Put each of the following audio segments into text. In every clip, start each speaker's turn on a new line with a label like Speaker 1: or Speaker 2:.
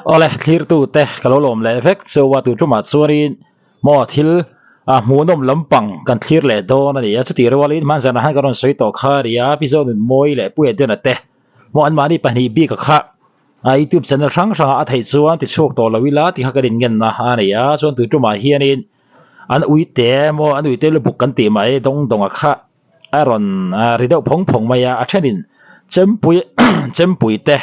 Speaker 1: Awle thlirtu te ka lo lawm leh vek cheu a tu tumah chuanin maw thil a hmuhnawm lampang kan thlir leh dawn a ni a chutih rualin hmanzanah khan ka rawn sawi tawh kha a ni a Pi Zonunmawii leh Pu Edena te maw anmahni pahnih bik a kha a youtube channel hrang hrangah a theih chuan tichhuak tawh lo ila tih kha kan inngenna a ni a chuan tu tumah hianin an uite maw an uite lubuk kan tih mai dawng dawng a kha a rawn ri deuh phawng phawng mai a a thenin chempui chempui te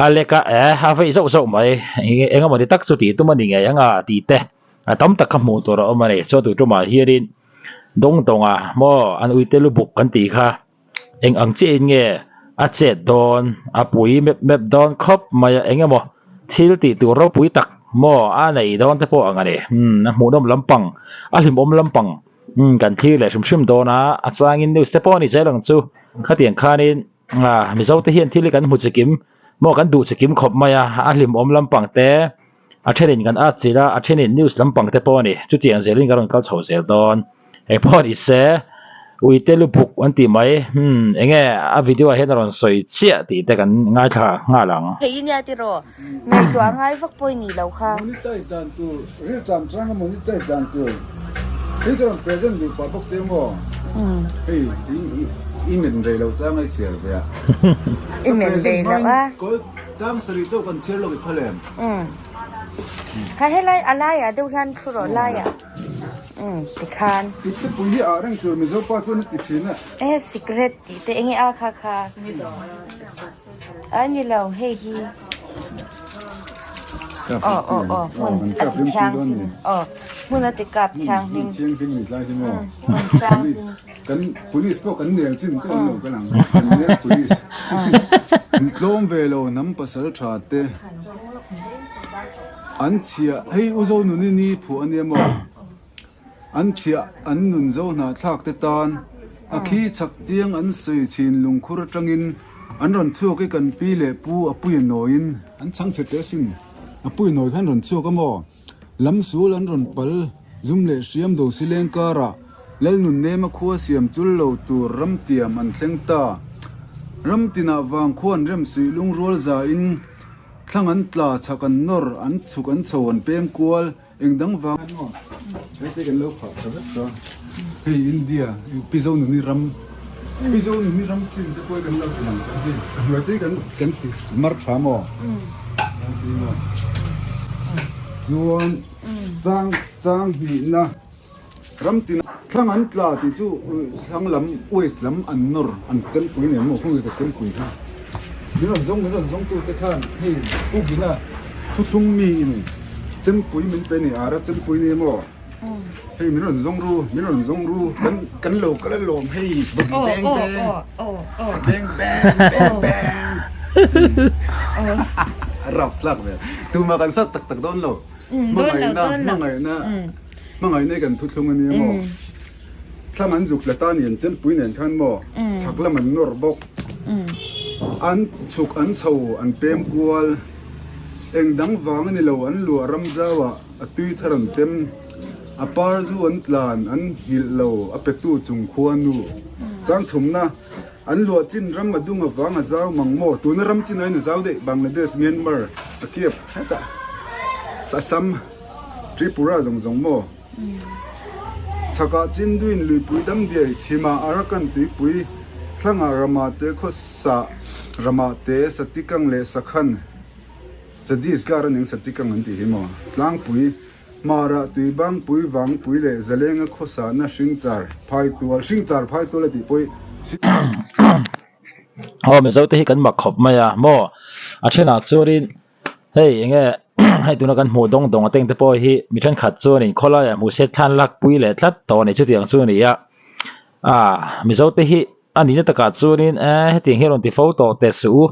Speaker 1: a lek a eh a vei zauh zauh mai eng emaw ti tak chu tih tum a ni ngei ang a tih te a tam tak kha hmuh tur a awm a ni chuan tun tumah hianin dawng dawng a maw an uite lubuk kan tih kha eng ang chiah in nge a chet dawn a pui mep mep dawn khawp mai a eng emaw thil tih tur ropui tak maw a nei dawn te pawh ang a ni umm a hmuhnawm lampang a hlimawm lampang. Umm kan thlir leh hrim hrim dawn a, a changin news te pawh a ni zel ang chu. Khatiang khanin ah Mizo te hian thil hi kan hmu chikim maw kan duh chikim khawp mai a, a hlimawm lampang te a thenin kan at chilh a, a thenin news lampang te pawh a ni. Chutiang zelin ka rawn kal chho zel dawn. Engpawh ni se uite lubuk an tih mai umm enge a video ah hian a rawn sawi chiah tih te kan ngaithla nghal ang.
Speaker 2: Hei nia tiraw ngaihtuah ngai vak pawh i nih loh kha.
Speaker 3: Monetize dan tur, rilṭam changa monetize dan tur hei ka rawn present duh pah bawk che maw? Hei i men rei lo chang a i chhiar ve a.
Speaker 2: I men rei lo a.
Speaker 3: Kawi chang sarih chauh kan chhiar lawk i phal em?
Speaker 2: Ha helai a laiah deuh hian thu rawh laiah tikhan.
Speaker 3: Ipte pui hi ah reng tur Mizo pa chuan a ti thin a.
Speaker 2: E sikret tih te enge a kha kha. A ni lo hei hi aw aw aw hmun a ti thianghlim aw hmun a ti kap thianghlim hmun thianghlim
Speaker 3: kan police pawh kan nel chin chu an lo kal ang kan nel police an tlawm ve lo hnam pasal tha te an chhia hei u zo nuni ni phuah ania maw An chhiah an nun zo hnahthlak te tan a khi chhak tiang an sawi chhin lungkhur atangin an rawn chhuak i kan pi leh pu a pui a nawiin an chhang chhe teh asin. A pui nawi khan rawn chhuak a maw? Lam sul an rawn pal zum leh hriam do sileng karah Lal nun nema khua siam chul lo tur ram tiam an thleng ta. Ram tinah vang khua an rem suih lungrual za in thlang an tla chhak an nawr an chhuk an chho an pem kual. Eng dang vang a maw? Hete kan lo phah tha vek ta. Hei India, Pi Zonuni ram, Pi Zonuni ram chin te pawh hi kan lo ti lang tawh hei. A hnuai te hi kan kan ti mar tha maw? Chuan chang chang hnihna ram tin thlang an tla tih chu thlang lam west lam an nawr an chempui nen maw khawnge ka chempui kha. Min rawn zawng min rawn zawng tu te khan hei Pu Gina thuthlung mi in chempui min pe ni ara chempui ni maw hei min rawn zawng ru min rawn zawng ru kan kan lo kal alawm hei beng beng beng beng beng beng a rap thlak ve tumah kan sat tak tak dawn lo hmangaihna hmangaihna hmangaihna hi kan thuthlung ania maw Thlang an zuk tlat a ni an chempui nen khan maw chhak lam an nawr bawk an chhuk an chho an pem kual eng dang vang a ni lo an luah ram zau ah a tui thar an tem a par zu an tlan an nghilh lo a pe tu chung khua nu chang thumna an luah chin ram a dung avang a zau mang maw tuna ram chin aiin a zau daih Bangladesh Myanmar a kiap hetah Assam Tripura zawng zawng maw. Chhakah Chinduin luipui damdiai chhimah Arakan tuipui thlangah ramah te khawsa ramah te Satikang leh Sakhan Chhattisgarh a ning Satikang an tih hi maw tlangpui hmarah Tuibangpui Vangpui leh Zalenga khawsahna Hringchar Phaitual Hringchar Phaitual a tih pawh hi
Speaker 1: Aw Mizo te hi kan mak khawp mai a maw a thenah chuanin Hei enge hei tuna kan hmuh dawng dawng ateng te pawh hi mi thenkhat chuanin khawlaiah hmuh se thlan lak pui leh tlat tawh a ni chutiang chu a ni a ah mizo te hi a nihna takah chuanin eh hetiang hi a rawn ti fo tawh teh suh u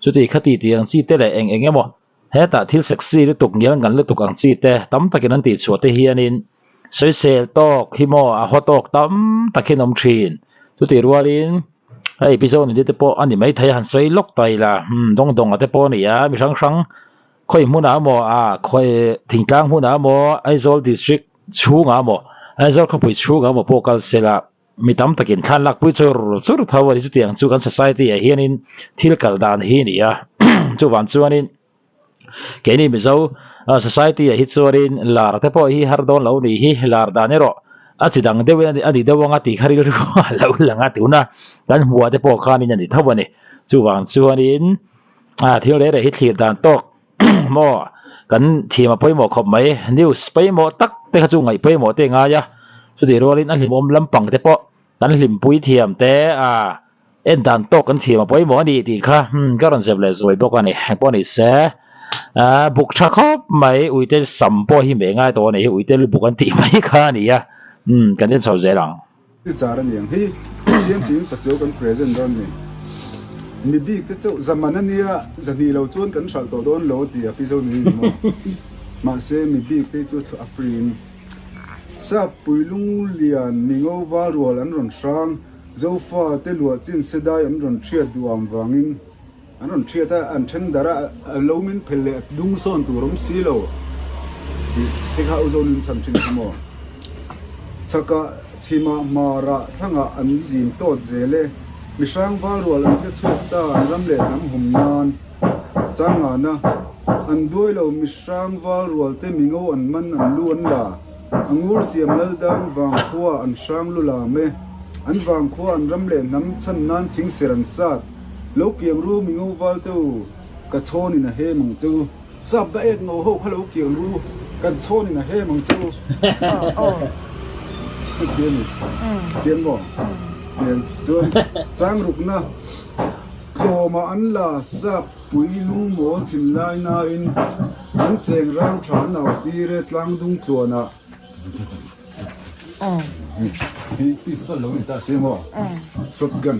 Speaker 1: chuti khati tih ang chi te leh eng eng emaw hetah thil sexy lutuk ngial ngan lutuk ang chi te tam takin an tih chhuah te hianin sawisel tawk hi maw a haw tawk tam takin awm thin chutih rualin. Hei pi zawng nite pawh a ni maithei a han sawi lawk ta ila umm dawng dawng a te pawh a ni a mi hrang hrang khawi hmunah emaw ah khawi thingtlang hmunah emaw Aizawl district chhungah emaw Aizawl khawpui chhungah emaw pawh kal se la mi tam takin thlan lak pui chur chur tho a ni chutiang chu kan society ah hianin thil kal dan hi a ni a chuvang chuanin. Keini Mizo society ah hi chuanin lar te pawh hi har dawn lo ni hi, lar dan erawh a chi dang deuhin a ni deuh anga tih kha rilru a lo lang a, tuna kan hmuh ah te pawh khanin a ni tho a ni. Chuvang chuanin thil reh reh hi thlir dan tawk maw kan thiam a pawimawh khawp mai. News pawimawh tak te kha chu ngaih pawimawh te a ngai a, chutih rualin a hlimawm lampang te pawh kan hlimpui thiam te a en dan tawk kan thiam a pawimawh a ni tih kha ka rawn zep leh zuai bawk a ni. Engpawh ni se buk tha khawp mai uite sam pawh hi meh ngai tawh a ni hi uite lu buk an tih mai kha a ni a kan en chho zel ang.
Speaker 3: I char a niang hi CMC in pachuau kan present dawn ni. Mi bik te chauh zaman a nia zahnih lo chuan kan hralh tawh dawn lo ti a pi zo ni maw. Mahse mi bik te chu a free in Sap puilung lian mi ngo val rual an rawn hrang Zofa te luah chin sedai an rawn thiat duh ang vangin An rawn hriat a, an then darh a, a lo min phel leh a dung sawn tur awm si lo tih te kha u Zonun chhan thin kha maw. Chhakah, chhimah, hmarah, thlangah an zim tawt zel e. Mi hrang val rual an che chhuak ta, an ram leh hnam hum nan changana an duai lo mi hrang val rual te mi ngo an man an lu an la. A ngur siam lal dang vangkhua an hrang lu lam e. An vangkhua an ram leh hnam chhan nan thingser an sat. Lo kiang ru mi ngo val te u, ka chhawn in a hem ang che u. Sap da ek ngo ho kha lo kiang ru, kan chhawn in a hem ang che u. Ti a ni. Chiang maw? Chiang. Chuan changrukna tlawmah an la sap pui lungmawl thinlai nain an cheng rang tha an au tir e tlangdung tluanah. Hi pistol lo ni ta se maw shotgun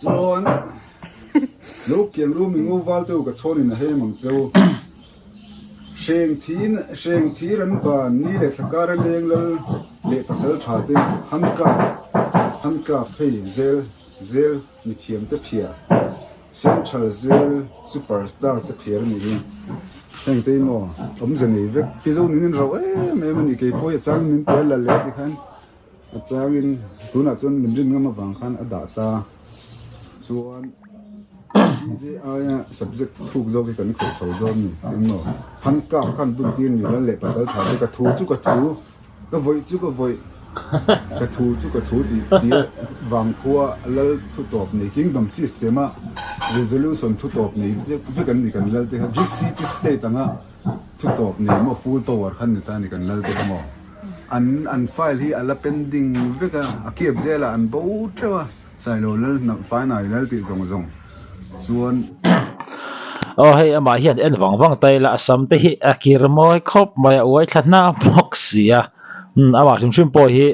Speaker 3: chuan lo kiang ru mi ngo val te u ka chhawn in a hem ang cheu hreng thin hreng thir an ban ni leh thla kar a leng lal leh pasal tha te handcuff handcuff hei zel zel mithiam te phiar. Central zel super star te phiar a nih hi. Heng te hi maw awmze nei vek pi zo nin in rauh em em a ni kei pawh hi a changin min pe la le ti khan a changin tunah chuan min rin ngam avang khan a dah ta chuan CJI a subject thuk zawk hi kan khawih chho dawn a ni tin maw handcuff khan bun tir ni la leh pasal tha te ka thu chu ka thu. Ka vawih chu ka vawih, ka thu chu ka thu tih tia vangkhua lal thu tawp nei kingdom system a resolution thu tawp nei vek an ni kan lal te kha Greek city state anga thu tawp nei maw full power khan ni ta a ni kan lal te kha maw an an file hi a la pending vek a a kep zel a an bo teuh a. Sailo lal hnam fainai lal tih zawng zawng chuan.
Speaker 1: Aw hei amah hian en vang vang ta ila a sam te hi a kir mawi khawp mai a uai thla hna bawk si a umm amah hrim hrim pawh hi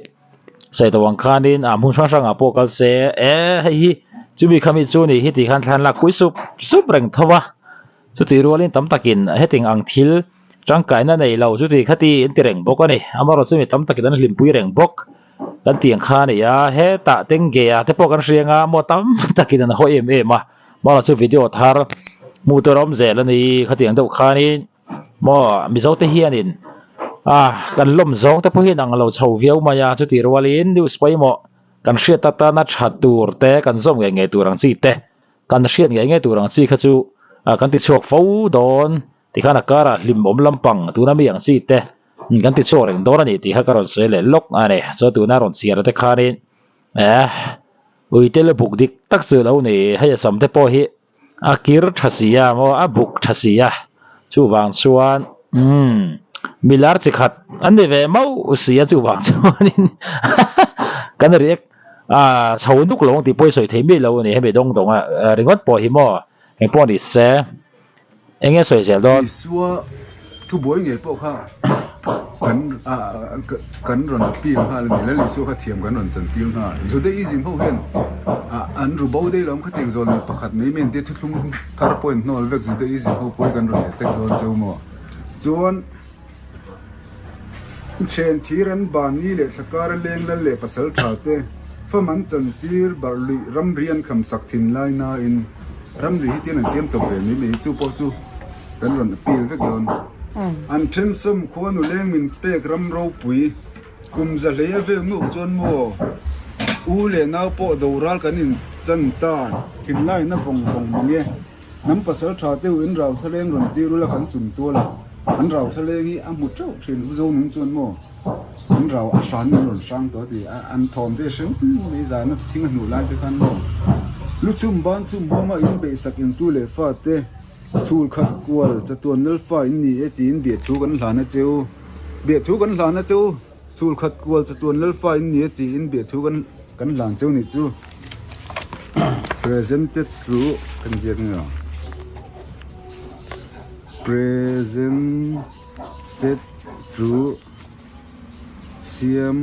Speaker 1: sawi tawh ang khanin ah hmun hrang hrangah pawh kal se e hei hi chumi khami chu ni hi tih khan thlan lak pui sup sup reng tho a chutih rualin tam takin hetiang ang thil tangkaina nei lo chuti khati an ti reng bawk a ni amaherawhchu mi tam takin an hlimpui reng bawk. Kan tih ang kha a ni a, hetah tengge ah te pawh kan hria anga maw tam takin an haw em em a, maw chu video thar hmuh tur a awm zel a ni khatiang deuh khanin maw Mizo te hianin ah kan lawm zawng te pawh hi an ang lo chho viau mai a, chutih rualin news pawimawh kan hriat atana tha tur te kan zawm ngei ngei tur ang chi te kan hriat ngei ngei tur ang chi kha chu kan ti chhuak fo dawn. Tikhan a karah hlimawm lampang tuna mi ang chi te kan ti chhuak reng dawn a ni tih kha ka rawn sawi leh lawk a ni. Chuan tuna rawn chhiar te khanin eh uite la buk dik tak chu lo ni. Hei a sam te pawh hi a kir tha si a maw a buk tha si a chuvang chuan umm milar chi khat an ni ve mauh si a chuvang chuanin kan react ah chho nuk lo ang tih pawh hi sawi thei miah lo a ni hemi dawng dawng a ringawt pawh hi maw engpawh ni se. Eng nge sawi zel dawn?
Speaker 3: Isua thubuai ngei pawh kha kan kan rawn appeal nghal a ni. Lal Isua kha thiam kan rawn chantir nghal. Judaism ho hian an ru bo daih lo ang khatiang zawl nei pakhat mai mai an tia thuthlung thar pawh in hnawl vek Judaism ho pawh hi kan rawn attack dawn cheu maw? Chuan Thian thir an ban ni leh thla kar a leng lal leh pasal tha te fam an chan tir barh luih ramri an kham sak thin lai nain ramri hi tian an siam chawp ve mai mai hi chu pawh chu kan rawn appeal vek dawn. An then sawm khua nu leng min pek ram ropui kum za hlei a vel meuh chuan maw u leh nau pawh doral kan in chan ta thinlaina vawng vawng mang e. Hnam pasal tha te u in rau thlaleng rawn tir ula kan sum tual a, an rau thlaleng hi a hmu teuh thin u Zonun chuan maw an rau a hran in an rawn hrang tawh a ti a, an thawm te hrim mai zana thing a hnuh lai te khan maw lu chhum ban chhum huama in beihsak in tu leh fa te chhul khat kual chatuan lalfa in ni e tiin biahthu kan hlan a che u biahthu kan hlan a che u. Chhul khat kual chatuan lalfa in ni a tiin biahthu kan kan hlan cheu nih chu presented chu kan ziak nge ang presented chu siam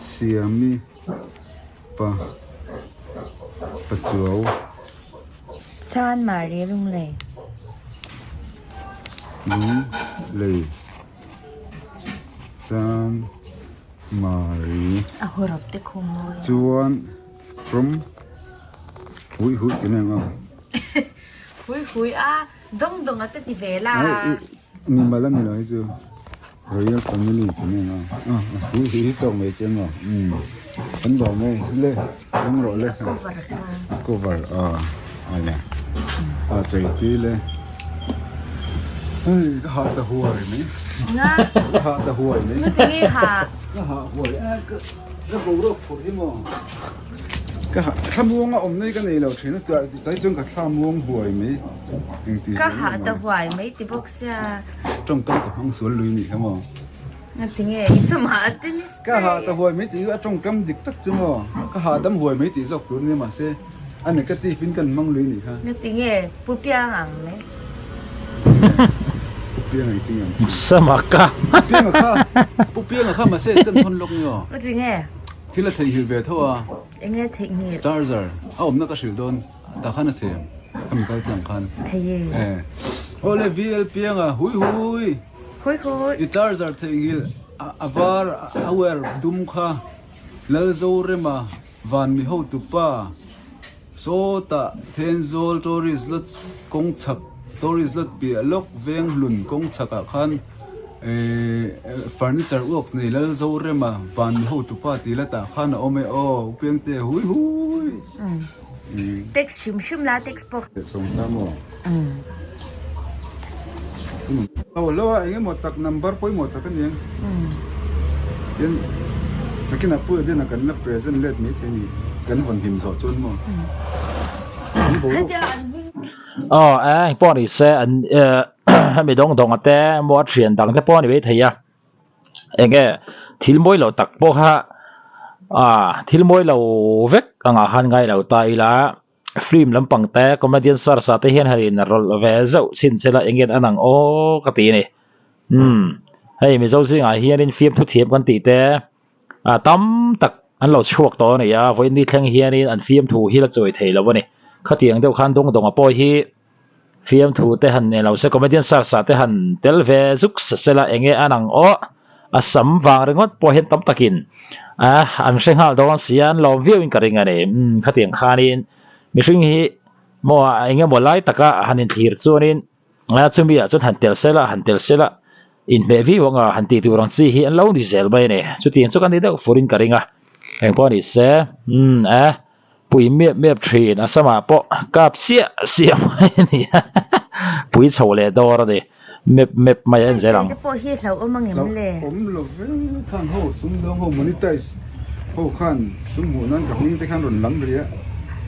Speaker 3: siami pa pachuau.
Speaker 2: Chan Mari Lunglei.
Speaker 3: Lunglei. Chuan Mari.
Speaker 2: A hawrawp te khu mawi a.
Speaker 3: Chuan from hui hui ti neng a.
Speaker 2: Hui hui a dawng dawng a te ti ve la.
Speaker 3: Ai mi mal a ni lo hi chu Royal family ti neng a. Hui hui hi tawk mai che maw. Um kan lawm e le dawng rawh le.
Speaker 2: A cover kha.
Speaker 3: A cover a a le. A chei tui le. Hei ka hah ta huai mai.
Speaker 2: Nga.
Speaker 3: Ka hah ta huai mai.
Speaker 2: Nga tinge hah.
Speaker 3: Ka hah huai a ka ka boruak phurh hi maw. Ka hah thlamuang a awm nei ka nei lo thin a tai chuan ka thlamuang huai mai. Engti
Speaker 2: Ka hah ta huai mai ti bawk sia.
Speaker 3: Tawngkam ka hmang sual lui nih kha maw.
Speaker 2: Nga tinge i samah a tennis
Speaker 3: Ka hah ta huai mai tih chu a tawngkam dik tak chu maw. Ka hahdam huai mai tih zawk tur nia mahse. A negative in kan hmang lui nih kha.
Speaker 2: Nga tinge Pu Piang ang mai.
Speaker 3: Pu Piang ang ting ang.
Speaker 1: Samaka.
Speaker 3: Pu Piang kha Pu Piang kha message kan thawn lawk ni aw.
Speaker 2: Nga tinge.
Speaker 3: Thil a theihnghilh ve tho a.
Speaker 2: Enge theihnghilh?
Speaker 3: Charger a awmna ka hrilh dawn tah khan a them a mi kal tlang khan.
Speaker 2: Thei e.
Speaker 3: Eh. Awle VL Pianga hui hui.
Speaker 2: Hui hui.
Speaker 3: I charger theihnghilh a var a wire dum kha Lalzorema Van mi hotupa sawtah Thenzawl tourist lodge kawng chhak tourist lodge piah lawk veng hlun kawng chhakah khan ehh furniture works nei Lalzorema van mi hotupa tih la tah khan a awm e aw Upiangte hui hui.
Speaker 2: Text hrim hrim la text pawh.
Speaker 3: Chhawng ta maw? Aw lo a eng emaw tak number pawimawh tak a ni ang. Tin nakinah Pu Edena kan la present let mai thei a ni. Kan vawn him zawh chuan maw? An boruak.
Speaker 1: Aw e engpawh ni se an hemi dawng dawng a te emaw a thian dang te pawh a ni mai thei a. Enge thil mawi lo tak pawh kha ah thil mawi lo vek angah khan ngai lo ta ila. Film lampang te comedian stars ah te hian han in rawlh ve zauh chhin se la eng nge an ang aw ka ti a ni umm hei mizo zingah hianin fiamthu thiam kan tih te ah tam tak an lo chhuak tawh a ni a vawiin thleng hianin an fiamthu hi la chawi thei lo a ni khatiang deuh khan dawng dawng a pawh hi fiamthu te han nei lo se comedian stars ah te han tel ve zuk se se la eng nge an ang aw a sam vang ringawt pawh hian tam takin ah an hre nghal dawn si a an lawm viau in ka ring a ni umm khatiang khanin mihring hi maw eng emaw lai taka han inthlir chuanin a chumi ah chuan han tel se la han tel se la inhmeh viau anga han tih tur ang chi hi an lo ni zel mai a ni chutiang chu ka ni deuh furin ka ring a engpawh a ni se umm a. Pui miap miap thin a samah pawh kap siah siah mai a ni a pui chho leh dawr a ni mep mep mai a en zel ang.
Speaker 2: Saite pawh hi hlauh awm angem le?
Speaker 3: Hlauh awm lo ve khan ho sum dawng ho monetize ho khan sum hmuh nan ka hming te khan rawn lam ri a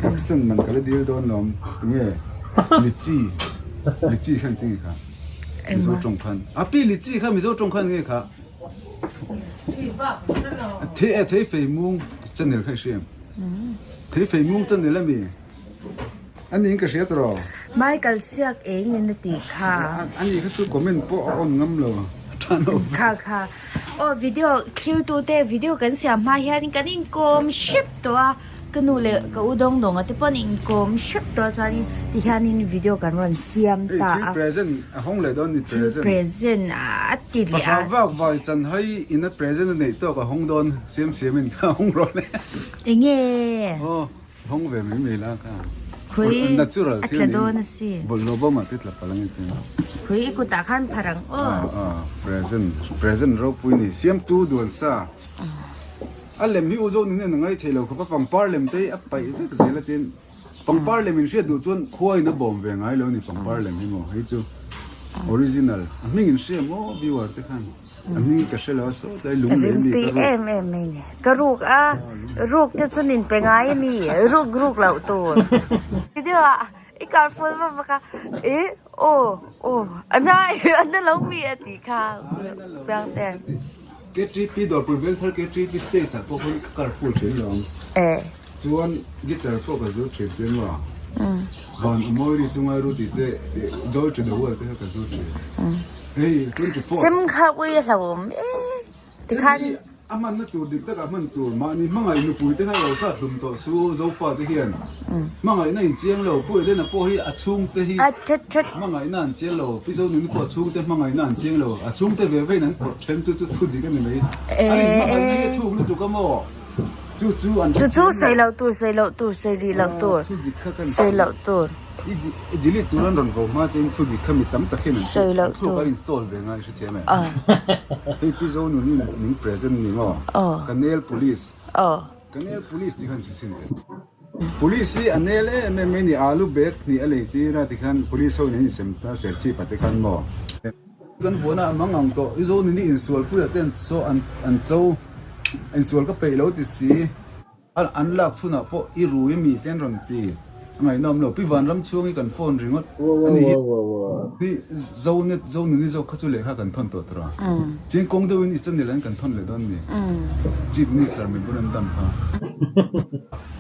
Speaker 3: caption man ka la dil dawn lawm tunge litchi litchi khan tinge kha mizo tawng khan a pi litchi kha mizo tawng khan nge kha thei e thei fei mung channel kha i hria em? Thei fei mung chu a ni la mi? A niin ka hria tawh.
Speaker 2: Michael siak eng in a tih kha.
Speaker 3: A ni kha chu comment pawh a on ngam lo.
Speaker 2: Kha kha. Aw video thlir tu te video kan siam hma hian kan inkawm hrep tawh a. Ka nu leh ka u dawng dawng a te pawh an inkawm hrep tawh a chuanin tihianin video kan rawn siam ta a.
Speaker 3: Hei thil present a hawng leh dawn ni present.
Speaker 2: Thil present a ti leh a.
Speaker 3: Fahrah vak vai chan hai ina present a neih tawk a hawng dawn. Siam siam in kha hawng rawh le.
Speaker 2: Enge?
Speaker 3: Aw, hawng ve mai mai la kha.
Speaker 2: Khui,
Speaker 3: Natural
Speaker 2: a
Speaker 3: thil
Speaker 2: tla
Speaker 3: niin
Speaker 2: dawn a si.
Speaker 3: Bawlhhlawh bawm ah te tla palh ang e chen.
Speaker 2: Khui i kutah khan phar ang aw.
Speaker 3: Ah, ah, present, present ropui ni. Siamtu duan sa. A lem hi u zawk nen a ngai thei lo khawp a, pangpar lem te hi a paih vek zel a tin. Pangpar lem in hriat duh chuan khua in a bawm ve ngai lo a ni pangpar lem hi maw hei chu original a hming in hria maw viewer te khan a hming hi ka hre lo a sawt lai lung leh mi ka ruk.
Speaker 2: Em em mai ni ka ruk a ruk te chu nin pe ngai a mi ruk ruk loh tur. Video ah i kar full vak vak a i aw aw a na a na lo mi a tih kha piang te.
Speaker 3: KTP dawrpui Vengthar KTP stage ah pawh khawn ka kar full thin lo ang. Chuan guitar pawh ka zut thin thin maw. Van a mawi ri chunga ru tih te Joy to the world te kha ka zut thin. Hei 24.
Speaker 2: Sem kha ui a hlauhawm e tikhan.
Speaker 3: A hmanna tur dik takah hman tur mahni hmangaih nupui te kha lo sat hlum tawh su Zofa te hian hmangaihna in chiang lo Pu Edena pawh hi a chhungte hi hmangaihna an chiang lo Pi Zonuni pawh a chhungte hmangaihna an chiang lo a chhungte ve vein an pawt then chu chu thu dik a ni mai an in hmangaihna hi a thuk lutuk a maw chu chu an
Speaker 2: Chu chu sawi loh tur sawi loh tur sawi rih loh tur
Speaker 3: thu dik kha kan
Speaker 2: sawi loh tur
Speaker 3: I delete tur an rawn vo hma che in thu dik kha mi tam tak hian an
Speaker 2: Sawi loh
Speaker 3: thluak
Speaker 2: tur.
Speaker 3: a install ve ngai hrethiam em? Hei Pi Zonuni min present ni maw? Ka nel police. Ka nel police tih khan si chhin teh. Police hi a nel em em mai ni alu bag hnih a lei tir a tikhan police ho in an insem ta serchhip ah te khan maw? Kan vuahna a mang ang tawh I Zonuni insualpuia te an saw an cho insual ka peih lo ti si. An lak chhunah pawh i rui ami te an rawn ti a ngaihnawm lo. Pi Vanram chhung hi kan phone ringawt a ni hi. Hi Zonet Zonuni zawk kha chu lehkha kan thawn tawh tur a. Chiang kawng deuhin i channel an kan thawn leh dawn ni. Chief Minister min bul an dam kha.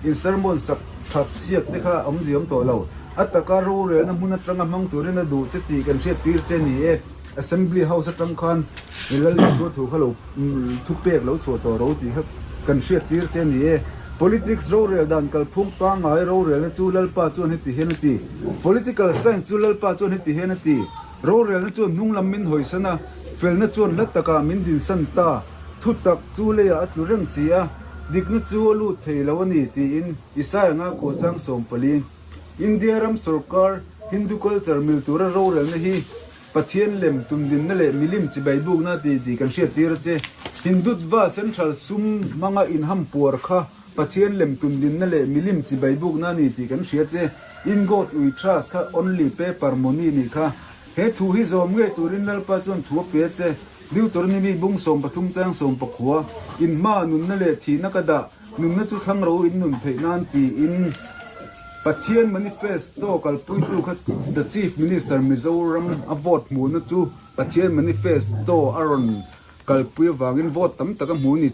Speaker 3: In sermon sak that siak te kha awmzia awm tawh lo. A taka rorelna hmun atanga hmang turin a duh che tih kan hriattir che ni e. Assembly House atang khan i Lal Isua thu kha lo thupek lo chhuah tawh ro tih kha kan hriat tir che a ni e. Politics rorel dan kalphung pangngai rorelna chu Lalpa chuan heti hian a ti. Political science chu Lalpa chuan heti hian a ti. Rorelna chuan hnung lam min hawisan a, felna chuan hla takah min dinsan ta. Thutak chu leiah a tlu reng si a, dikna chu a lut thei lo a ni tiin Isaiah nga khuachang 14. India ram sorkar Hindu culture mil tura rorelna hi Pathian lem tundinna leh milim chibai bukna ti tih kan hriattir a che. Hindutva Central sum hmanga inham puar kha Pathian lem tundinna leh milim chibai bukna a ni tih kan hria che. In God we trust kha only paper money nih kha. He thu hi zawm ngei turin Lalpa chuan thu a pe a che. Deuteronomy bung 13 chang 19, In hma nunna leh thihna ka dah, Nunna chu thlang ro in nun theih nan tiin Pathian manifesto kalpuitu kha The Chief Minister Mizoram a vote hmuhna chu Pathian manifesto a rawn kalpui avangin vote tam tak a hmu a ni.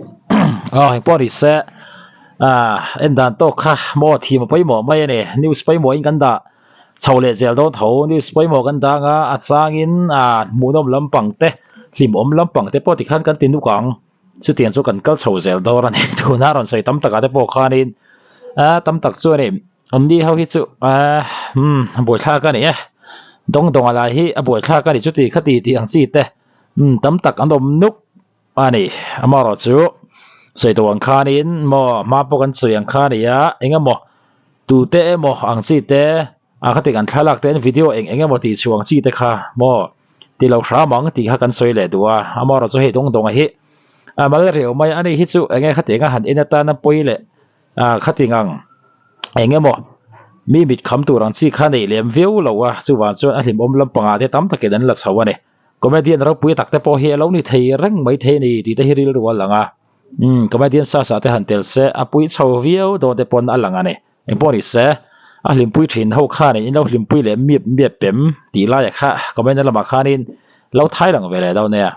Speaker 1: Aw engpawh ni se ah en dan tawk kha maw thim a pawimawh mai a ni news pawimawhin kan dah chho leh zel dawn tho news pawimawh kan dang a a changin ah hmuhnawm lampang te hlimawm lampang te pawh tikhan kan ti nuk ang. Chutiang chu kan kal chho zel dawr a ni. Tuna rawn sawi tam takah te pawh khanin ah tam tak chu a ni. Anni ho hi chu ah umm a buaithlak a ni e. Dawng dawng a lai hi a buaithlak a ni chuti khati tih ang chi te umm tam tak an awm nuk a ni. Amaherawh chu sawi tawh ang khanin maw hma pawh kan sawi ang kha a ni a engemaw tute emaw ang chi te. A khati kan thlalak te an video eng eng emaw tih chhuang chi te kha maw ti lo hram ang tih kha kan sawi leh duh a amaherawh chu hei dawng dawng a hi a mal reu mai a ni hi chu eng nge khati anga han en atana pawi leh ah khati ngang eng emaw mi mit kham tur ang chi kha nei lem viau lo a chuvang chuan a hlimawm lampangah te tam takin an la chho a ni comedian ropui tak te pawh hi a lo ni thei reng mai thei a ni tih te hi rilru a lang a umm comedian sasa te han tel se a pui chho viau dawn te pawn a lang a ni. Engpawh ni se, a hlimpui thin ho khanin in lo hlimpui leh miap miap em tih laiah kha comment na lamah khanin lo thai lang ve leh dawn nia.